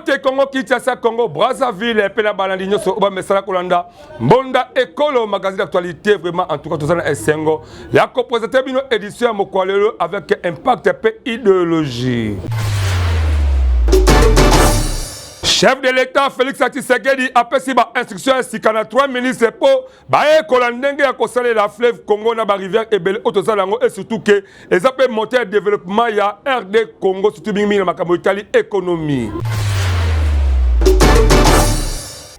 Mbote Congo Kinshasa, Congo Brazzaville, mpe na balandi nyonso oyo bamesana kolanda Mbonda Ekolo magazine d'actualité. Vraiment en tout cas toza na esengo ya kopresente bino édition ya mokolo lelo avec impact mpe idéologie. Chef de l'État Félix Tshisekedi apesi ba instruction ya sika na 3 ministres mpo bayekola ndenge ya kosalela fleuve Congo na ba rivière ebele oyo tozala yango et surtout ke eza mpe moteur ya développement ya RD Congo, surtout mingimingi na makambo etali économie.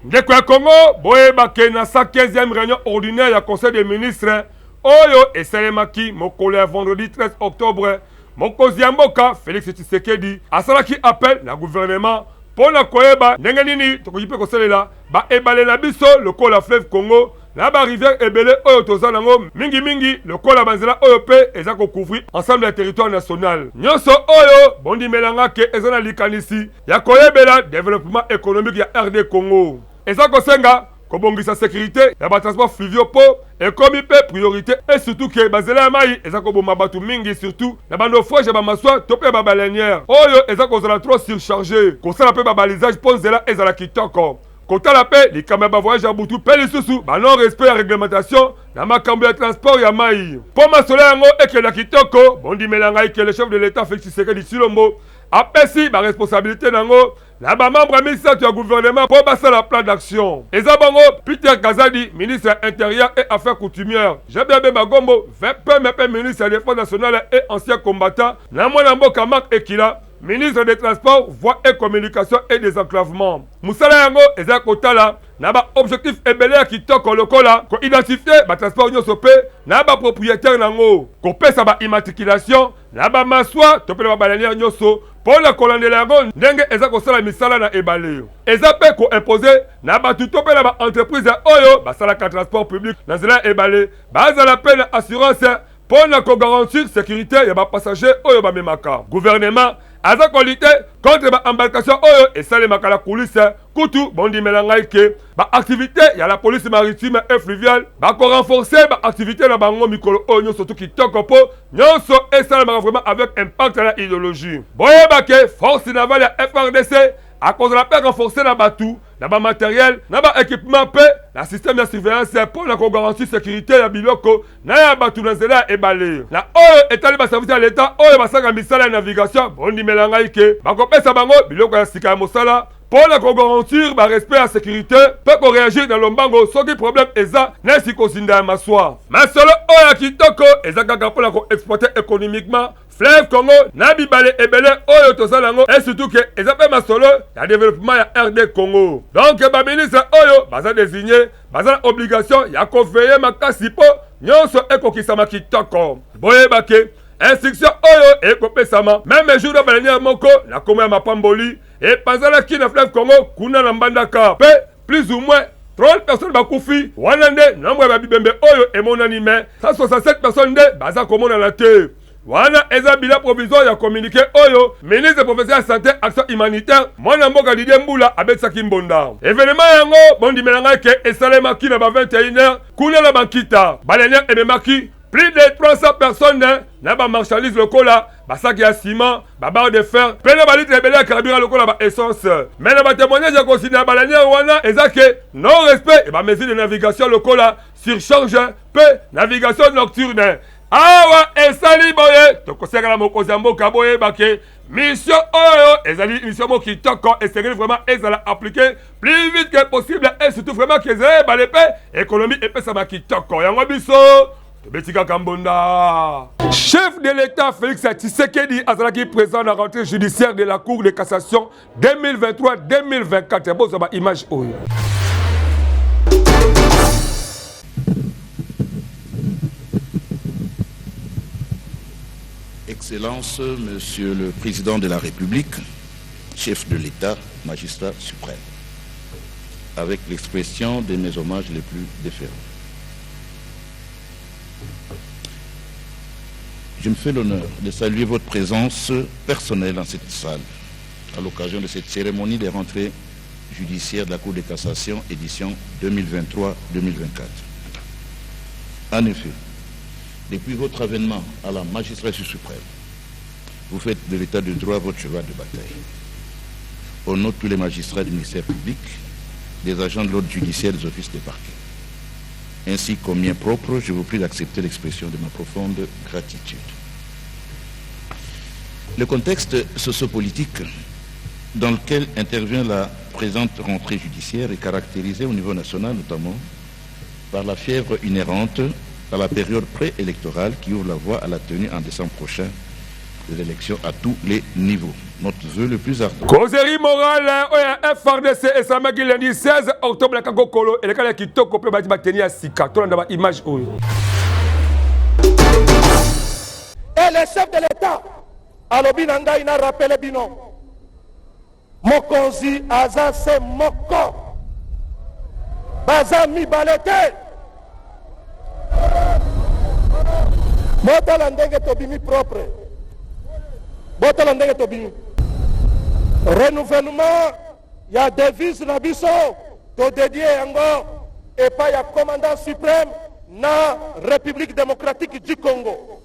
Ndeko ya Congo, boyeba ke na 115e réunion ordinaire ya Conseil des ministres oyo esalemaki mokolo ya vendredi 13 octobre, mokonzi ya mboka Félix Tshisekedi asalaki appel na gouvernement mpo na koyeba ndenge nini tokoki mpe kosalela baebale na biso lokola fleuve Congo na ba rivière ebele oyo toza nango, mingimingi lokola banzela oyo mpe eza kocouvrir ensemble ya territoire national nyonso. Oyo bondimelanga ke eza na likanisi ya koyebela développement économique ya RD Congo. Eza kosenga kobongisa sécurité ya batransport fluviaux mpo ekomi mpe priorité, et surtout ke banzela ya mai eza koboma bato mingi, surtout na banaufrage ya bamaswa to mpe babaleinière oyo eza kozala trop surchargé. Kosala mpe babalisage mpo nzela ezala kitoko. Kotala mpe likambo ya bavoyage ya butu mpe lisusu banon respect ya réglementation na makambo ya transport ya mai mpo masolo yango ekenda kitoko. Bondimela ngai ke le chef de l'État Félix Tshisekedi Tshilombo apesi baresponsabilité nango na bamembre misato ya gouvernement mpo basala plan d'action. Eza bongo Peter Kazadi, ministre ya Intérieur et Affaires coutumières, Jean-Pierre Bemba Gombo, VPM mpe ministre ya Défense nationale et ancien combattant, na mwana mboka Marc Ekila, ministre des Transports, Voies et Communications et Désenclavement. Mosala yango eza kotala na baobjectif ebele ya kitoko lokola koidentifie batransport nyonso mpe na bapropriétaire nango, kopesa baimmatriculation na bamaswa to mpe na babaleinière nyonso mpo na kolandela yango ndenge eza kosala misala na ebale. Eza mpe koimpose na bato to mpe na baentreprise oyo basalaka transport public na nzela ya ebale bazala mpe na assurance mpo na kogarantir sécurité ya bapassager oyo bamemaka. Gouvernement aza kolutter contre baembarcation oyo esalemaka na coulisse. Kutu bondimela ngai ke baactivité ya la police maritime et fluviale bakorenforce baactivité na bango mikolo oyo nyonso tu kitoko mpo nyonso esalemaka vraiment avec impact na idéologie. Boyeba ke force navale ya FARDC akozala mpe renforce na bato, na bamatériel, na baéquipement mpe na système ya surveillance mpo na kogarantir sécurité ya biloko na ya bato na nzela ya ebale. Na oyo etali baservice ya leta oyo basalaka misala ya navigation, bondimela ngai ke bakopesa bango biloko ya sika ya mosala mpo na kogarantir barespect ya sécurité mpe koréagir na lombango soki problème eza na esi kozinda ya maswa. Masolo oyo ya kitoko eza kaka mpo na koexploiter économiquement fleuve Congo na bibale ebele oyo tozala yango, et surtout ke eza mpe masolo ya développement ya RD Congo. Donc baministre oyo baza désigné baza na obligation ya koveiller makasi mpo nyonso ekokisama kitoko. Boyeba ke instruction oyo ekopesama même jour na baleinière moko na kombo ya Mapamboli epanzanaki na fleuve Congo kuna na Mbandaka mpe plus ou moins 30 personnes bakufi. Wana nde nombre ya babibembe oyo emonani, mais 167 personnes nde baza komonana te. Wana eza bilan provisoire ya communiqué oyo ministre professeur ya Santé, Action humanitaire, mwana mboka Didier Mbula abetisaki mbonda. Événement yango, bondimela ngai ke esalemaki na ba 21 heures kuna na Bankita. Baleinière ememaki plus de 300 personnes na bamarchandise lokola basaki ya ciment, babarre de fer mpe na balitre ebele ya carburant lokola baessence. Mais na batémoignage ya kosina ya baleinière wana eza ke non respect ya bamesure de navigation lokola surcharge mpe navigation nocturne. Awa esali boye, tokosengela mokonzi ya mboka, boyeba ke mission oyo ezali mission moko kitoko, esengeli vraiment ezala appliqué plus vite que possible, et surtout vraiment ke ezala ebale mpe économie epesama kitoko. Yango biso tobeti kaka mbonda. Chef de l'État Félix Tshisekedi azalaki présent na rentrée judiciaire de la Cour de cassation 2023-2024. Bozwa baimage oyo. Excellence, Monsieur le Président de la République, chef de l'État, magistrat suprême, avec l'expression de mes hommages les plus déférents. Je me fais l'honneur de saluer votre présence personnelle dans cette salle, à l'occasion de cette cérémonie de rentrée judiciaire de la Cour de cassation, édition 2023-2024. En effet, depuis votre avènement à la magistrature suprême, vous faites de l'état de droit votre cheval de bataille. Au nom de tous les magistrats du ministère public, des agents de l'ordre judiciaire des offices des parquets, ainsi qu'au mien propre, je vous prie d'accepter l'expression de ma profonde gratitude. Le contexte sociopolitique dans lequel intervient la présente rentrée judiciaire est caractérisé au niveau national notamment par la fièvre inhérente à la période préélectorale qui ouvre la voie à la tenue en décembre prochain des élections à tous les niveaux. Notre vœu le plus ardent. Causerie morale oyo ya FRDC esalamaki lundi 16 octobre na Kankokolo elekali ya kitoko mpe balati bateni ya sika. Tolanda ba image oyo. Et le chef de l'État alobi na ngai na rappele bino mokonzi aza se moko baza mibale te botala ndenge tobimi propre botala ndenge tobimi renouvellement ya devise na biso todedie yango epai ya commandant suprême na république démocratique du congo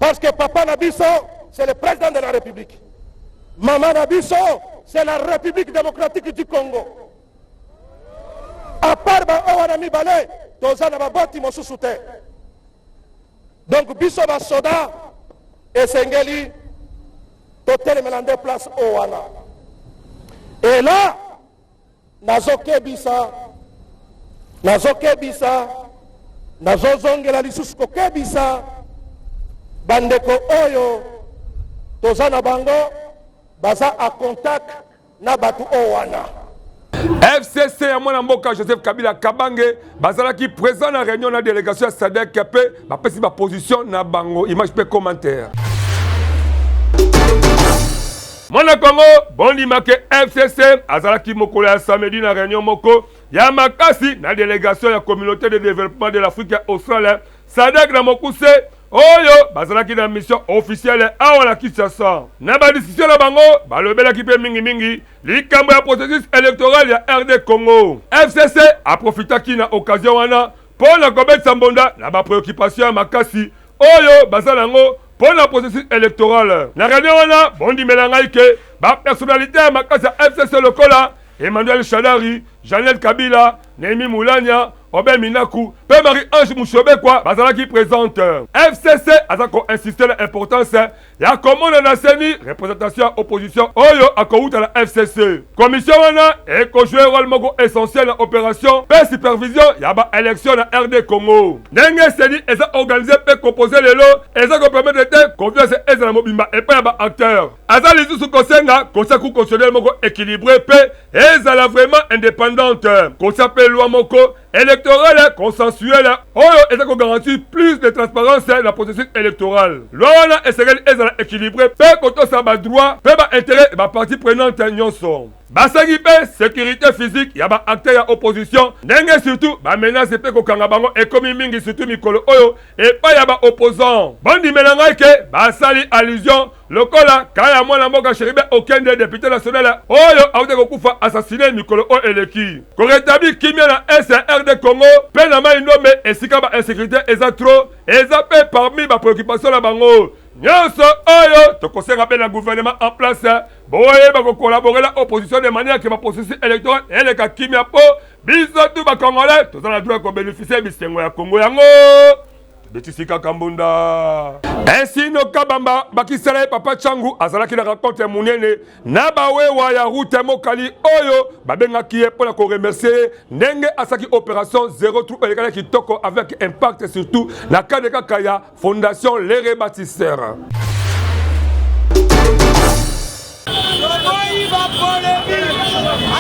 parce que papa na biso c'est le président de la république mama na biso c'est la république démocratique du congo à part baoyo wana mibale toza na baboti mosusu te donc biso basoda esengeli totelemela nde place oyo wana ela Nazokebisa, nazokebisa, nazozongela lisusu kokebisa bandeko oyo toza na bango baza a contact na bato oyo wana. FCC ya mwana mboka Joseph Kabila Kabange bazalaki présent na réunion na délégation ya SADC mpe bapesi ba position na bango image mpe commentaire. Mwana Congo bondima ke FCC azalaki mokolo ya samedi na réunion moko ya makasi na délégation ya communauté de développement de l'Afrique australe SADC na mokuse oyo bazalaki na mission officielle awa na Kinshasa. Na ba discussion na bango balobelaki mpe mingimingi likambo ya processus électoral ya RD Congo. FCC aprofitaki na occasion wana mpo na kobetisa mbonda na ba préoccupation ya makasi oyo baza nango mpo na processus électoral. Na réunion wana bondimela ngai ke ba personnalité ya makasi ya FCC lokola Emmanuel Shadary, Jeannette Kabila, Néhémie Mwilanya, Aubin Minaku mpe Marie-Ange Mushobekwa bazalaki présente. FCC aza ko insister na importance ya komona na CENI représentation ya opposition oyo akowuta na FCC. Commission wana ekojouer rôle moko essentiel na opération mpe supervision ya ba élection na RD Congo. Ndenge CENI eza organise mpe compose lelo eza kopermettre te confiance ezala mobimba epai ya ba acteurs. Aza lisusu kosenga kotia cour constitutionnelle moko équilibré mpe ezala vraiment indépendante, kotia mpe loi moko électorale consensuelle oyo eza kogarantir plus de transparence na processus électoral. Loi wana esengeli ezala équilibré mpe kotosa badroit mpe baintérêt ya bapartie prenante nyonso. Basengi mpe sécurité physique ya baacteur ya opposition ndenge surtout bamenace mpe kokanga bango ekomi mingi surtout mikolo oyo epai ya baopposant. Bondimela ngai ke basali allusion lokola ka ya mwana mboka Chérubin Okende, député national oyo auti kokufa assassiné mikolo oyo eleki. Koretablir kimia na est ya RD Congo mpe na Mai Ndombe esika ba insécurité eza trop eza mpe parmi ba préoccupation na bango nyonso oyo tokosenga mpe na gouvernement en place boyeba kokolabore na opposition de manière ke ba processus électoral eleka kimia mpo biso tu ba congolais toza na droit ya kobénéficie bisengo ya Congo yango betisi kaka mbunda. Ainsi Kabamba bakisala ye papa Changu azalaki na rencontre monene na bawewa ya route Mokali oyo babengaki ye mpo na koremercier ye ndenge asalaki opération zéro trou elekaki kitoko avec impact surtout na cadre kaka ya fondation Les Rebâtisseurs. Toboyi ba polemique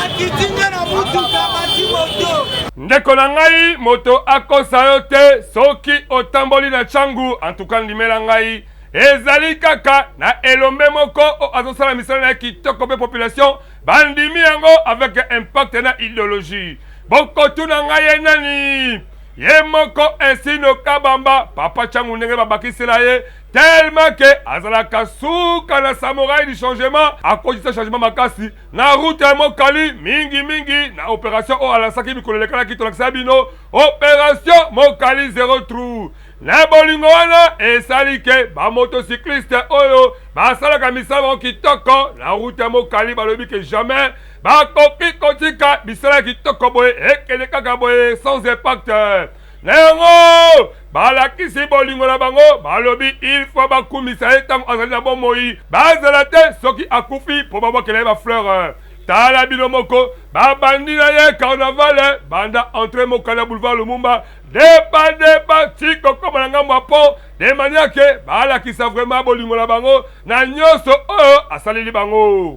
akiti nde na mutuka amati moto. Ndeko na ngai moto akosa yo te soki otamboli na Tshangu en tout cas ndimela ngai ezali kaka na elombe moko oyo azosala misala na ye kitoko mpe population bandimi yango avec impact na ideologie. Bokotuna ngai ye nani? Ye moko Esino Kabamba papa Tshangu ndenge babakisela ye tellement ke azalaka suka na samouraï du changement, akotisa changement makasi na route ya Mokali mingi mingi na opération oyo alasaki mikolo elekanaki. Tolakisa bino opération Mokali zero trou. Na bolingo wana esali ke ba motocycliste oyo basalaka misala bango kitoko na route ya Mokali balobi ke jamais bakoki kotika misala ya kitoko boye ekende kaka boye sans impact. Na yango balakisi bolingo na bango, balobi il faut bakumisa ye ntango azali na bomoi, bazala te soki akufi mpo babwakela ye ba fleur. Tala bino moko babandi na ye carnaval banda entrée Mokali ya boulevard Lumumba depa depa ti kokoma na ngambo ya pont de manière ke balakisa vraiment bolingo na bango na nyonso oyo asaleli bango.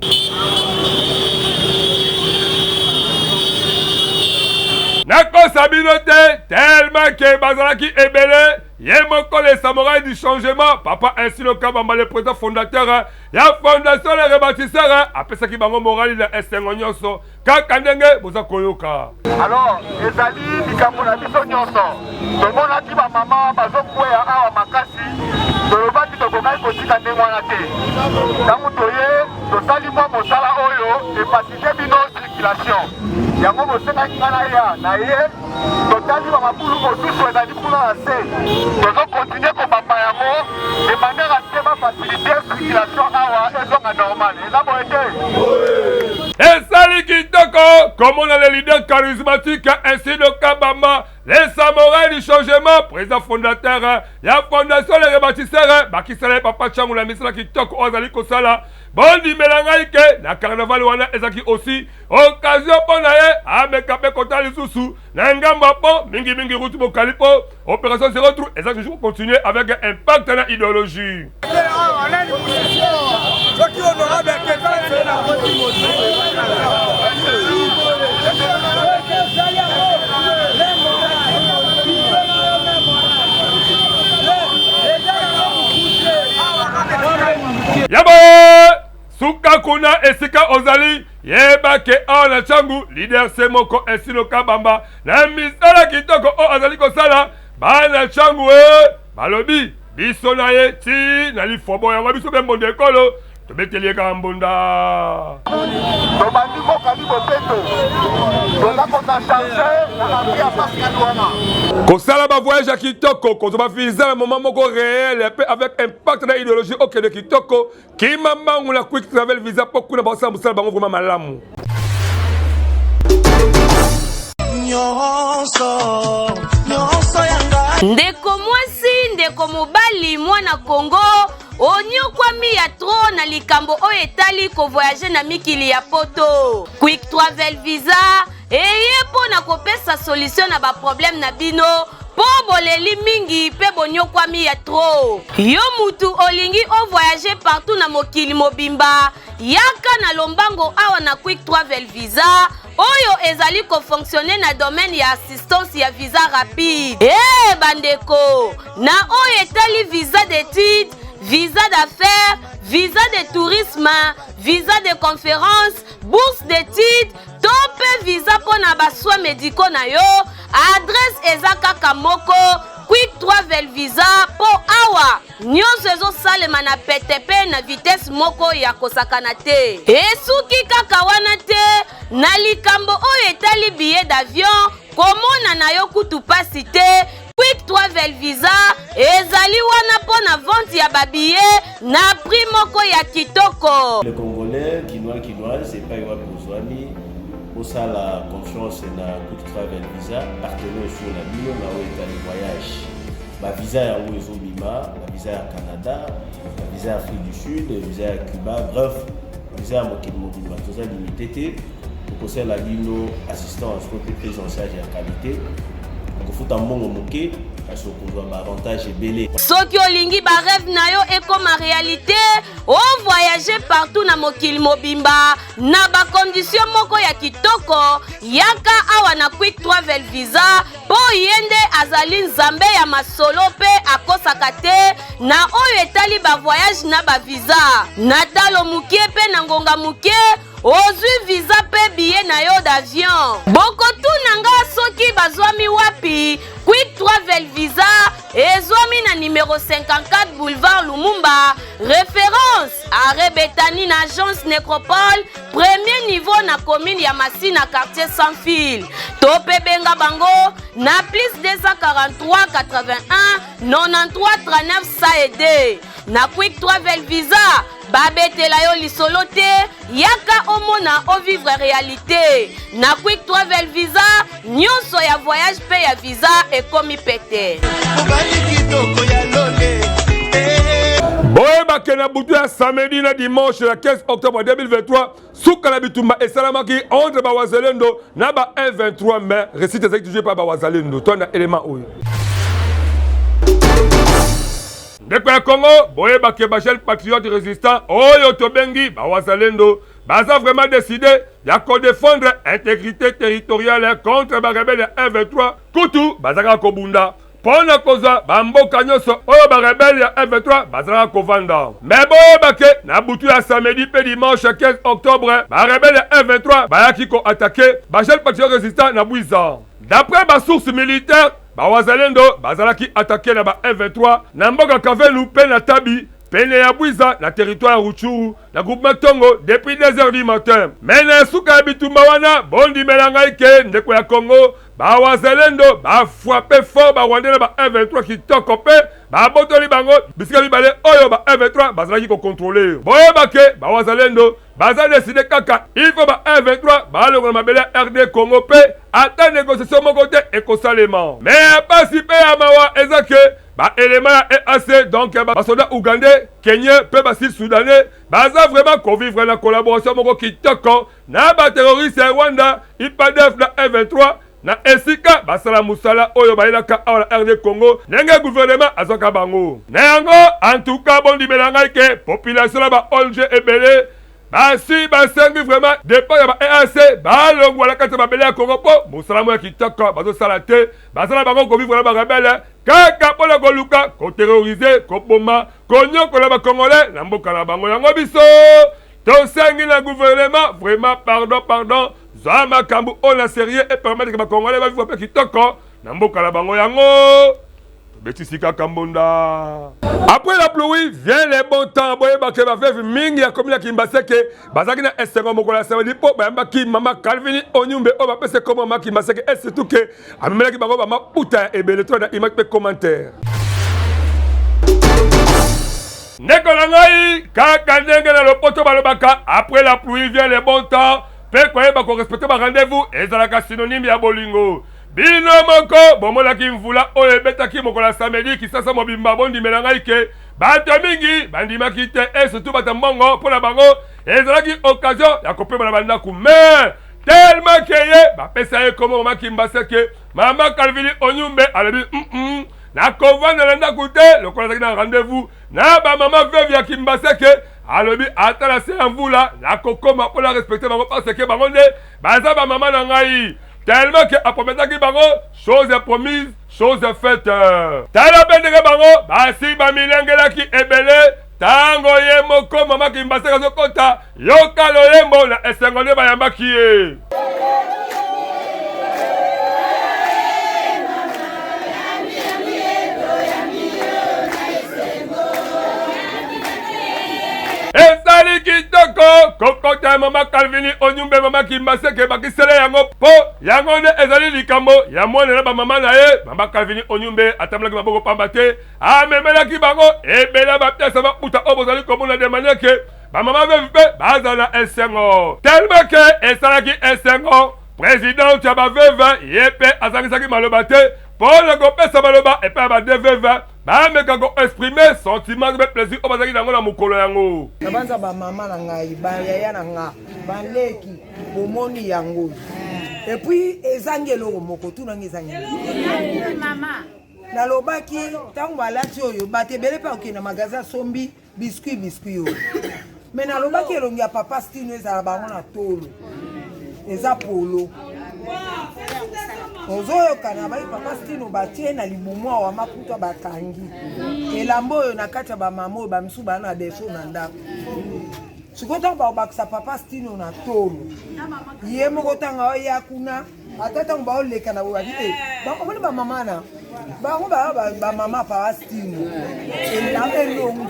Nakosa bino te tellement ke bazalaki ebele ye moko le samouraï du changement papa Insilo Kabamba le président fondateur ya fondation le rebâtisseur apesaki bango morali na esengo nyonso kaka ndenge boza koyoka. Alors ezali likambo na biso nyonso. Tomonaki bamama bazokweya awa makasi, tolobaki tokokaki kotika ndenge wana te. Ntango toye tosali mwa mosala oyo efasite bino circulation, yango bosengaki ngai naya na ye. Totali ba mabulu mosusu ezali kuna na se, tozokontinue kobamba yango de manière à ce que bafacilite circulation awa ezonga normal. Eza boye te? Esali kitoko komona le leader charismatique Insido Kabamba, le samouraï du changement, président fondateur ya fondation le rebâtisseur, bakisala ye papa Tshangu na misala kitoko oyo azali kosala. Bondimela ngai ke na carnaval wana ezalaki aussi occasion mpo na ye ameka mpe kotala lisusu na ngambo ya pont, mingimingi route Bokali mpo opération zero trou eza toujours continuer avec impact na idéologie. Yaba suka kuna esika ozali yeba ke awa na Tshangu leader se moko Esino Kabamba na misala kitoko oyo azali kosala bana Tshangu e balobi biso na ye ti na lifobo yango biso mpe mbondo ekolo tobeteli ye kaka mbonda. Tobandi mboka bopeto toza koza charge na entrée ya Pascal wana. Kosala ba voyage ya kitoko, kozwa ba visa na moment moko réel mpe avec impact na idéologie okende kitoko. Kima mbangu na Quick Travel Visa mpo kuna bakosala mosala bango vraiment malamu. Ndeko mwasi, ndeko mobali, mwana Congo, onyokwami ya trop na likambo oyo etali kovoyage na mikili ya poto. Quick Travel Visa eye mpo na kopesa solution na baproblème na bino mpo boleli mingi mpe bonyokwami ya trop. Yo mutu olingi o voyager partout na mokili mobimba, yaka na lombango awa na Quick Travel Visa oyo ezali kofonctionne na domaine ya assistance ya visa rapide. Ee bandeko, na oyo etali visa d'étude, visa d'affaires, visa de tourisme, visa de conférence, bourse d'études to mpe visa mpo na ba soins médicaux na yo, adresse eza kaka moko, Quick Travel Visa, mpo awa nyonso ezosalema na pete mpe na vitesse moko ya kosakana te. Esuki kaka wana te, na likambo oyo etali billet d'avion, komona na yo kutu pasi te. Quick Travel Visa ezali wana mpo na vente ya ba billets na prix moko ya kitoko. Les Congolais, Kinois, Kinoises, epai wapi ozwami, bosala confiance na Quick Travel Visa, partenaire sur na bino na oyo etali voyage. Ba visa yango ezobima, ba visa ya Canada, ba visa ya Afrique du Sud, visa ya Cuba, bref, visa ya mokili mobimba, toza limité te. Tokosalela bino assistance to mpe prise en charge ya qualité, okofuta mbongo moke kasi okozwa ba avantage ebele. Soki olingi ba rêve na yo ekoma realite, o voyager partout na mokili mobimba na ba conditions moko ya kitoko, yaka awa na Quick Travel Visa mpo ye nde azali nzambe ya masolo mpe akosaka te na oyo etali ba voyage na ba visa. Na talo moke mpe na ngonga moke, ozwi visa mpe billet na yo d'avion. Bokotuna nga soki bazwami wapi? Quick Travel Visa. Ezwami na numero 54 boulevard Lumumba, référence arrêt Betani na agence Nécropole, premier niveau na commune ya Masina quartier sans fil. To pe benga bango na plus 243 81 93 39 102. Na Quick Travel Visa babetela yo lisolo te, yaka omona o vivre réalité. Na Quick Travel Visa nyonso ya voyage mpe ya visa ekomi pete. Mobali kitoko ya lole. Boyebake na butu ya samedi na dimanche ya 15 octobre 2023 suka na bitumba esalamaki entre bawazalendo na ba 123 mais réussite ezalaki toujours epai bawazalendo to na élément oyo. Ndeko ya Congo, boyebake ba jeunes patriotes résistants oyo tobengi bawazalendo baza vraiment décidé ya kodefendre intégrité territoriale contre ba rebelles ya M23. Kutu bazalaka kobunda mpo na kozwa bamboka nyonso oyo ba rebelles ya M23 bazalaka kovanda. Mais boyeba ke na butu ya samedi mpe dimanche 15 octobre ba rebelles ya M23 bayaki ko attaquer ba jeunes patriotes résistants na Bwiza. D'après ba sources militaires, ba wazalendo bazalaki attaquer na ba M23 na mboka Kavelu mpe na Tabi pene ya Bwiza na territoire ya Rutshuru na groupement Tongo depuis 2 heures du matin. Mais na suka ya bitumba wana, bondimela ngai ke ndeko ya Congo ba wazalendo ba frappe fort ba Rwandais na ba M23 kitoko mpe babotoli bango bisika mibale oyo ba M23 bazalaki ko contrôler. Boyeba ke ba wazalendo baza décidé kaka il faut ba M23 balongola mabele ya RD Congo mpe ata négociation moko te ekosalema. Mais ya pasi mpe ya mawa eza ke ba éléments ya EAC donc ba soldats ougandais, kenyans mpe ba sud soudanais baza vraiment kovivre na collaboration moko kitoko na ba terroristes ya Rwanda, IPADF na M23 na esika basala mosala oyo bayelaka awa na RD Congo ndenge gouvernement azwaka bango. Na yango en tout cas bondimela ngai ke population na ba ONG ebele basi basengi vraiment départ ya ba EAC balongwa na kati ya mabele ya Congo mpo mosala moko ya kitoko bazosala te, bazala bango kovivre na ba rebelles kaka mpo na koluka koterroriser, koboma, konyokola ba Congolais na mboka na bango. Yango biso tosengi na gouvernement vraiment pardon, pardon, zwa makambo oyo na sérieux et permettre que ba Congolais ba vivre mpe kitoko na mboka na bango. Yango tobetisi kaka mbonda. Après la pluie vient le bon temps. Boyebake ba veuve mingi ya commune ya Kimbaseke bazalaki na esengo mokolo ya samedi mpo bayambaki mama Calvini Onyumbe oyo bapesi kombo mama Kimbaseke et surtout ke amemelaki bango ba maputa ya ebele. To na image mpe commentaire. Ndeko na ngai, kaka ndenge na lopoto balobaka après la pluie vient le bon temps, mpe koyeba korespecte ba rendez-vous ezalaka synonyme ya bolingo. Bino moko bomonaki mvula oyo ebetaki mokolo ya samedi Kisasa mobimba. Bondimela ngai ke bato mingi bandimaki te et surtout bato ya mbongo, mpo na bango ezalaki occasion ya kopema na bandako. Mais tellement ke ye bapesa ye kombo mama Kimbaseke, mama Calvini Onyumbe alobi nakovanda na ndako te lokola azalaki na rendez-vous na ba mama veuve ya Kimbaseke. Alobi ata na se ya mvula nakokoma mpo na respecte bango parce que bango nde baza ba mama na ngai. Tellement que aprometaki bango chose promise chose faite. Tala mpe ndenge bango basi bamilengelaki ebele tango ye moko mama Kimbaseke azokota. Yoka loyembo na esengo nde bayambaki ye. Ezali kitoko kokota ya mama Calvini Onyumbe, mama Kimbaseke bakisele yango mpo yango nde ezali likambo ya mwana na bamama na ye. Mama Calvini Onyumbe atambolaki maboko pamba te, amemelaki bango ebele ya bapiasa maputa oyo bozali komona de manière ke bamama veuve mpe bazala na esengo. Tellement ke esalaki esengo, presidente ya baveuve ye mpe azangisaki maloba te mpo na kopesa maloba epai ya ba deux veuve bameka ko exprimer sentiment mpe plaisir oyo bazalaki na yango na mokolo yango. Nabanza bamama na ngai, bayaya na nga, baleki, bomoni yango. Et puis ezangi eloko moko, tuna nga ezangi nini? Nalobaki ntango balati oyo bato ebele mpe akokende na magasin asombi biscuit biscuit oyo, mais nalobaki elongi ya papa Stino ezala bango na tolo eza polo ozoyokana bai papa Stino batie na libumu awa maputa bakangi elamba oyo na kati ya bamama oyo bamisusu baa na defo na ndako. Sikoyo ntango bakobakisa papa Stino na tolo ye moko ntango oya kuna. Ata ntango baoleka na boye, babi eh, omoni bamama na bango baa bamama palestine elongi.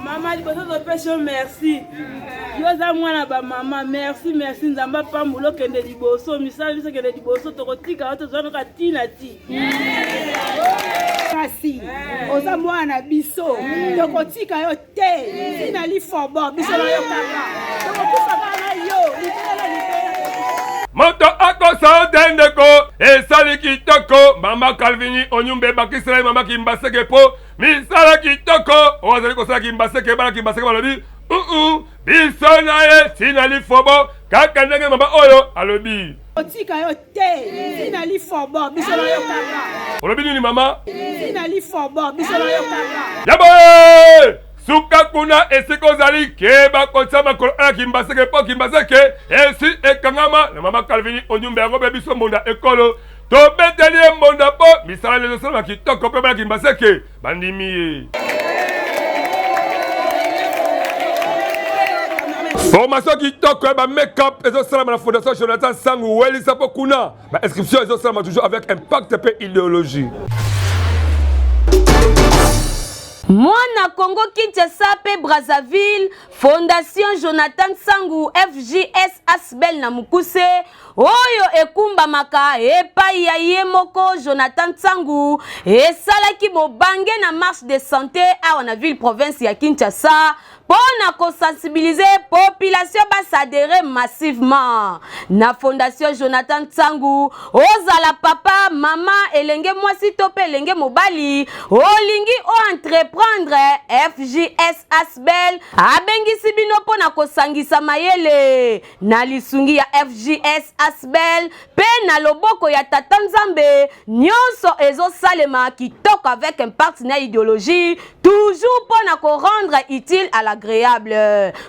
Mama, liboso topesi yo merci. Yo oza mwana bamama. Merci, merci. Nzambe apambola, okende liboso, misala biso okende liboso. Tokotika yo, tozwa noka ntina ti. Kasi oza mwana na biso, tokotika yo te. Ntina lifobo biso na yo kaka, tokokufa kaka na yo libela na libela. Moto akosa te ndeko, esali kitoko. Mama Calvini Onyumbe, bakisela ye mama Kimbaseke mpo misala kitoko oyo azali kosala Kimbaseke. Bana Kimbaseke balobi uu biso na ye ntina lifobo, kaka ndenge mama oyo alobi. Otika yo te, ntina lifobo biso na yo kaka. Olobi nini mama? Ntina lifobo biso na yo kaka. Yaboye! Suka kuna esika ozali, keba kotia makolo ya Kimbaseke mpo Kimbaseke esi ekangama na mama Calvini Onyumbe. Yango mpe biso mbonda ekolo tobeteli ye mbonda mpo misala ezosalama kitoko mpe bana Kimbaseke bandimi ye. Formation kitoko ya ba make-up ezosalama na Fondation Jonathan Sangu Welisa mpo kuna ba inscription ezosalama toujours avec impact mpe idéologie. Mwana Congo Kinshasa mpe Brazzaville, Fondation Jonathan Sangu FJS Asbel na mokuse, oyo ekumbamaka epai ya ye moko Jonathan Nsangu, esalaki bobange na marche de santé awa na ville province ya Kinshasa mpo na kosensibiliser population basadere massivement na Fondation Jonathan Nsangu. Ozala papa, mama, elenge mwasi to mpe elenge mobali, olingi oentreprendre, FJS Asbel abengisi bino mpo na kosangisa mayele na lisungi ya FJS Asbel mpe na loboko ya Tata Nzambe. Nyonso ezosalema kitoko avec impact na idéologie, toujours mpo na korendre utile à l'agréable.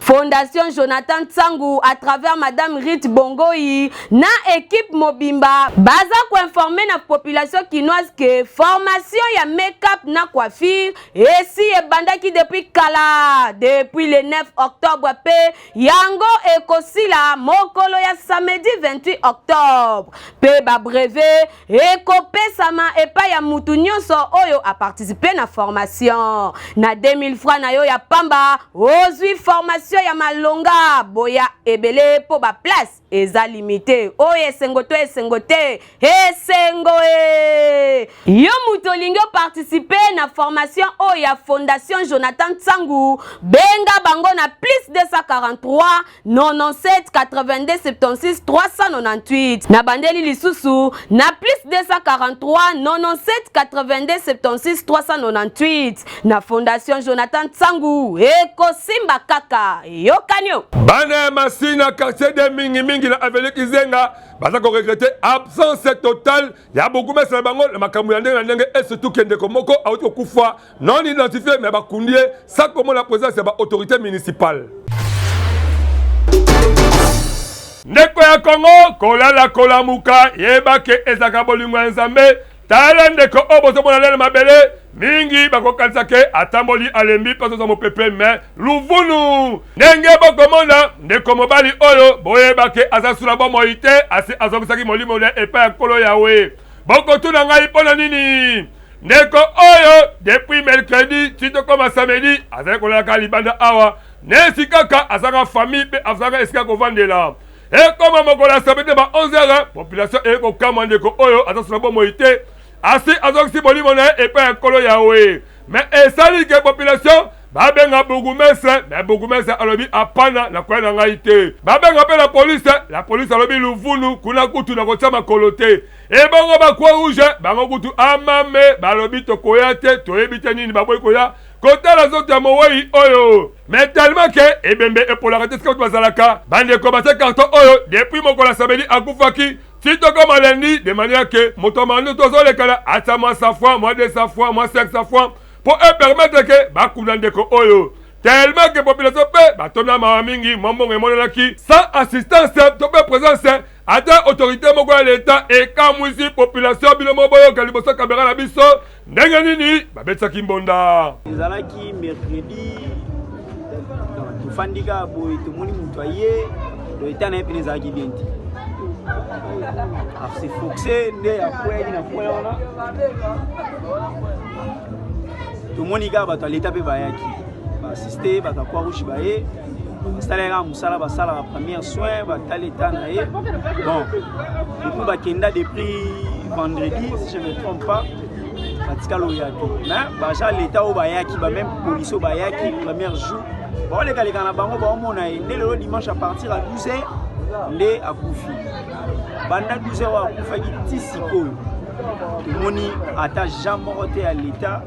Fondation Jonathan Nsangu à travers Madame Rite Bongoi na équipe mobimba baza koinforme na population kinoise ke formation ya make-up na coiffure esi ebandaki depuis kala, depuis le 9 octobre, mpe yango ekosila mokolo ya samedi 28 octobre, mpe babrevet ekopesama epai ya mutu nyonso oyo aparticipe na formation. Na 2000 francs na yo ya pamba, ozwi formation ya malonga. Boya ebele mpo baplace eza limite. Oyo esengo to esengo te? Esengo e! Yo moto olingi oparticipe na formation oyo ya Fondation Jonathan Nsangu, benga bango na plus 243 97 82 76 398. Na bandeli lisusu na plus 243 97 82 76 398. Na Fondation Jonathan Nsangu ekosimba kaka. Eyokani o. Bana ya Masina, quartier de mingimingi na avenue Kizenga, baza koregrete absence totale ya bourgmestre na bango na makambo ya ndenge na ndenge, et surtout ke ndeko moko auti kokufa non identifié, mais bakundi ye sans komona présence ya baautorité municipale. Ndeko ya Kongo, kolala kolamuka, yeba ke ezalaka bolingo ya Nzambe. Tala ndeko oyo bozomona lelo mabele, mingi bakokanisa ke atamboli, alembi mpe azozwa mopepe, me luvunu. Ndenge bokomona ndeko mobali oyo, boyeba ke aza sula bomoi te, asi azongisaki molimo na epai ya Nkolo Yawe. Bokotuna ngai mpo na nini ndeko oyo depuis mercredi ti tokoma samedi azali kolalaka libanda awa, nesi kaka azalaka famille mpe azalaka esika kovandela. Ekoma mokolo ya samedi na ba 11 heures, population eye kokamwa, ndeko oyo aza suna bomoi te, asi azongisi molimo na ye epai ya Nkolo Yawe. Me esali ke population babenga bourgmestre, me bourgmestre alobi apana na koya na ngai te. Babenga mpe la police, la police alobi luvunu kuna kutu na kotia makolo te. Ebongo ba croix rouge bango kutu amame balobi tokoya te, toyebi te nini baboyi koya kotala nzoto ya mowei oyo. Mais tellement ke ebembe epolaka te esika bato bazalaka, bandeko batie carton oyo depuis mokolo ya samedi akufaki ti tokoma lundi, de manière ke moto ya mandutu azolekana atia mwa 100 francs, mwa 200 francs, mwa 500 francs mpo epermettre ke bakunda ndeko oyo. Tellement ke population mpe batonda mawa mingi, mwa mbongo emonanaki sans assistance to mpe présence ata autorité moko ya leta. Ekamwisi population. Bino moko boyoka liboso ya kamera na biso ndenge nini babetisaki mbonda. Ezalaki mercredi. Tofandi kaka boye tomoni moto aye, donc etat na ye mpena ezalaki bien te. Ase foxe nde akweyaki na coin wana. Tomoni kaka bato ya leta mpe bayaki baassiste bato ya croix rouge baye basalaki kaka mosala basalaka première soin batali etat na ye bon depuis bakenda depuis vendredi si je me trompe pas batikala oya te mais baja leta oyo bayaki bameme polisi oyo bayaki premier jour baolekaleka na bango baomona ye nde lelo dimanche à partir ya 12 heures nde akufi banda 12 heures oyo akufaki ti sikoyo tomoni ata jean moko te ya leta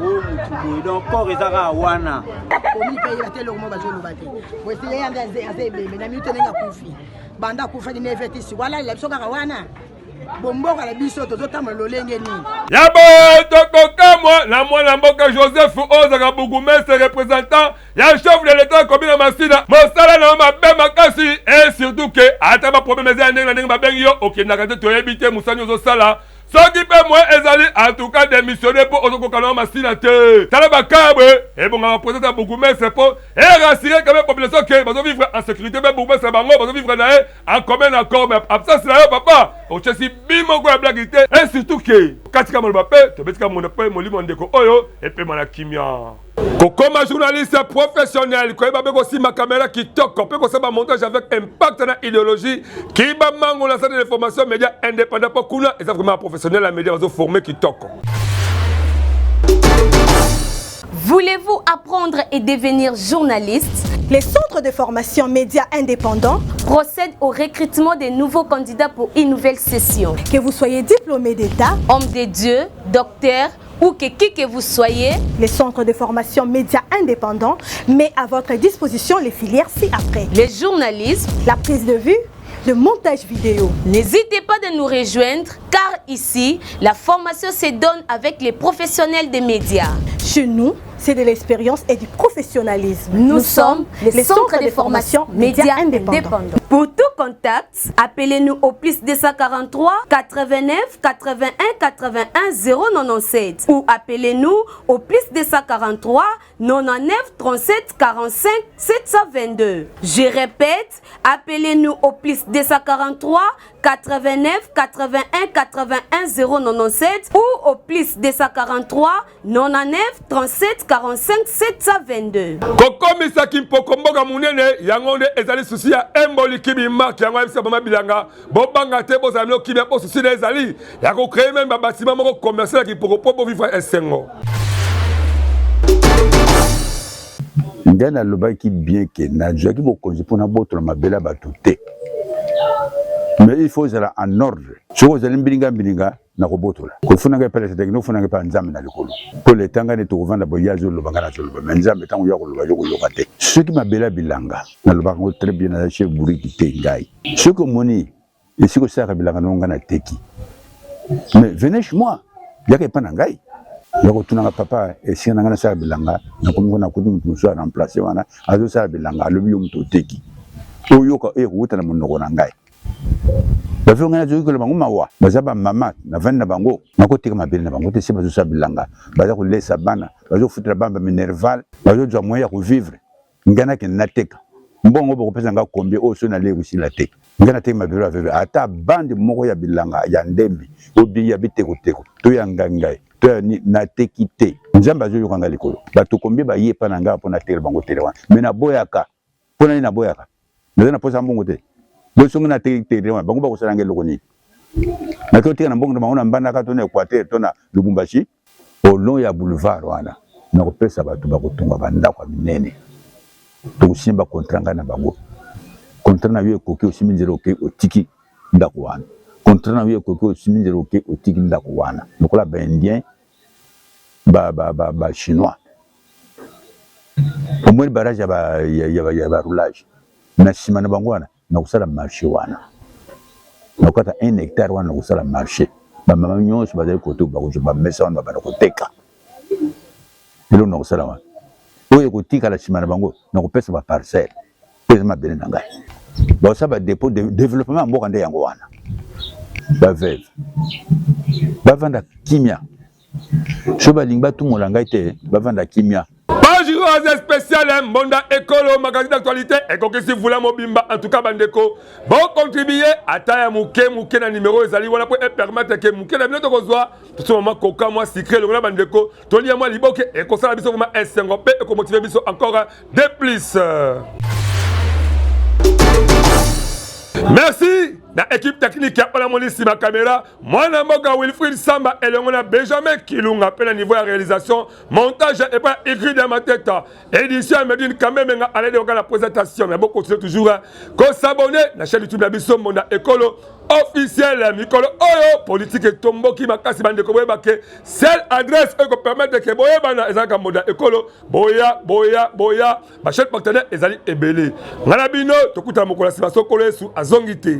oyo motu boye donc corps eza kaka wana komi mpe yeba te eloko moko bazoloba te boye ye ande aza ebembe na minute ndenge akufi banda akufaki neve ti sikoyo alalela biso kaka wana bomboka na biso tozotambola lolenge nini ya boye tokokamwa na mwana mboka joseph oyo ozalaka bourgmestre représentant ya chef de l'etat komi na masina mosala na yo mabe makasi e surtout ke ata baproblème eza ya ndenge na ndenge babengi yo okendaka te toyebi te mosani ozosala soki mpe moyen ezali en tout cas démissionne mpo ozokoka na yo masina te tala bakabwe ebongaka président ya bourgmestre mpo erasire quand même population ke bazovivre en sécurité mpe bourgmestre bango bazovivre na ye en commun accord mais absence na yo papa otyesi bi moko ya blaki te et surtout ke katika maloba mpe tobetika mona mpe molimo ya ndeko oyo epema na kimia kokoma journaliste professionnel koyeba mpe kosimba kamera kitoko mpe kosala montage avec impact na idéologie kiba mango na centre de formation média indépendant mpo kuna eza vraiment professionnel ya média bazoforme kitoko. Voulez-vous apprendre et devenir journaliste? Les centres de formation médias indépendants procèdent au recrutement des nouveaux candidats pour une nouvelle session. Que vous soyez diplômé d'État, homme de Dieu, docteur ou que qui que vous soyez, les centres de formation médias indépendants met à votre disposition les filières ci-après. Le journalisme, la prise de vue, le montage vidéo. N'hésitez pas de nous rejoindre car ici, la formation se donne avec les professionnels des médias. Chez nous, c'est de l'expérience et du professionnalisme. Nous, nous sommes les, les centres de formation médias indépendants. indépendants. Pour tout contact, appelez-nous au plus 243 89 81 81 097 ou appelez-nous au plus 243 99 37 45 722. Je répète, appelez-nous au plus 243 89 81 81 097 ou au plus 243 99 37 45 722. Kokomisa kimpoko mboka monene yango nde ezali susi ya Emboli Kibi Mark yango ayebisa mama bilanga bobanga te bozala bino kimia mpo susi na ezali ya kocree meme babatima moko commercial ya kimpoko mpo bovivre esengo. Ngai nalobaki bien ke nazwaki bokonzi mpo nabotola mabele ya bato te, mais il faut ozala en ordre. Soki ozali mbilinga mbilinga, nakobotola. Kofunda ngai epai ya Leta te, kende kofunda ngai epai ya Nzambe na likolo. Mpo Leta ngai nde tokovanda boye, ye azoloba ngai nazoloba, mais Nzambe ntango ye akoloba yo okoyoka te. Soki mabele ya bilanga, nalobaka yango très bien, naza chef bourrique te ngai. Soki omoni esika osalaka bilanga na yo ngai nateki, mais venez chez moi, yaka epai na ngai. Ya kotuna nga papa esika na ngai nasala bilanga, nakomi kuna nakuti moto mosusu a remplacer wana azosala bilanga, alobi yo moto oteki. Oyoka oyo ekowuta na monoko na ngai. Bazo ngai nazoki bango mawa, baza ba mama navandi na bango, nakoteka mabele na bango te, se bazosala bilanga, baza kolesa bana, bazofutela bana ba minerval, bazozwa moyen ya kovivre. Ngai nakende nateka mbongo bokopesa ngai combien oyo soki nalie ekosila te. Ngai nateki mabele ya veve ata bande moko ya bilanga ya ndembi obi ya bitekoteko to ya ngangai to ya nini nateki te. Nzambe azoyoka ngai likolo. Bato combien baye epai na ngai mpo natekela bango tele wana mais naboyaka. Mpo na nini naboyaka? Naza na mposa ya mbongo te. Bongo soki nateki tele wana bango bakosala ngai eloko nini? Nake koteka na mbongo na bango na Mbandaka to na Equateur to na Lubumbashi. Au long ya boulevard wana nakopesa bato bakotonga ba ndako ya minene, tokosigner ba contrat ngai na bango. Contrat na yo ekoki osimbi nzela okei otiki ndako wana, contrat na yo ekoki osimbi nzela okei otiki ndako wana, lokola ba indiens ba, ba, ba, ba chinois. Omoni barrage ya ba, ya, ya, ya ba roulage na sima na bango wana nakosala marché wana, nakokata un hectare wana nakosala marché, bamama nyonso bazali kote bakozwa bamesa wana babanda koteka. Eloko nakosala wana oyo ekotikala nsima na bango nakopesa ba parcelle mpo eza mabele na ngai, bakosala ba depot de développement ya mboka nde yango wana. Ba veuve bavanda kimia, soki balingi batumola ngai te, bavanda kimia. Page rose spéciale Mbonda Ekolo magazine d'actualité ekokisi vula mobimba en tout cas bandeko bo contribuer ata ya moke moke na numéro ezali wana po e permettre que moke na bino tokozwa tosomba mwa coca mwa sucré longola bandeko tolia mwa liboke ekosala biso vraiment esengo mpe ekomotive biso encore de plus. Merci na équipe technique ya olamoni nsima caméra mwana mboka Wilfried Samba elongo na Benjamin Kilunga mpe na niveau ya réalisation montage epai ya Ingrid ya Mateta édition ya Medine Kambemenga alede oka na présentation mais bokontinue toujours kosabonner na chaîne YouTube na biso Mbonda Ekolo officiel mikolo oyo politike etomboki makasi bandeko boyeba ke seule adresse oyo ekopermettre ke boyebana ezalaka Mbonda Ekolo boya boya boya ba chaîne partenaire ezali ebele ngai na bino tokutana mokolo ya nsima sokolo yesu azongi te.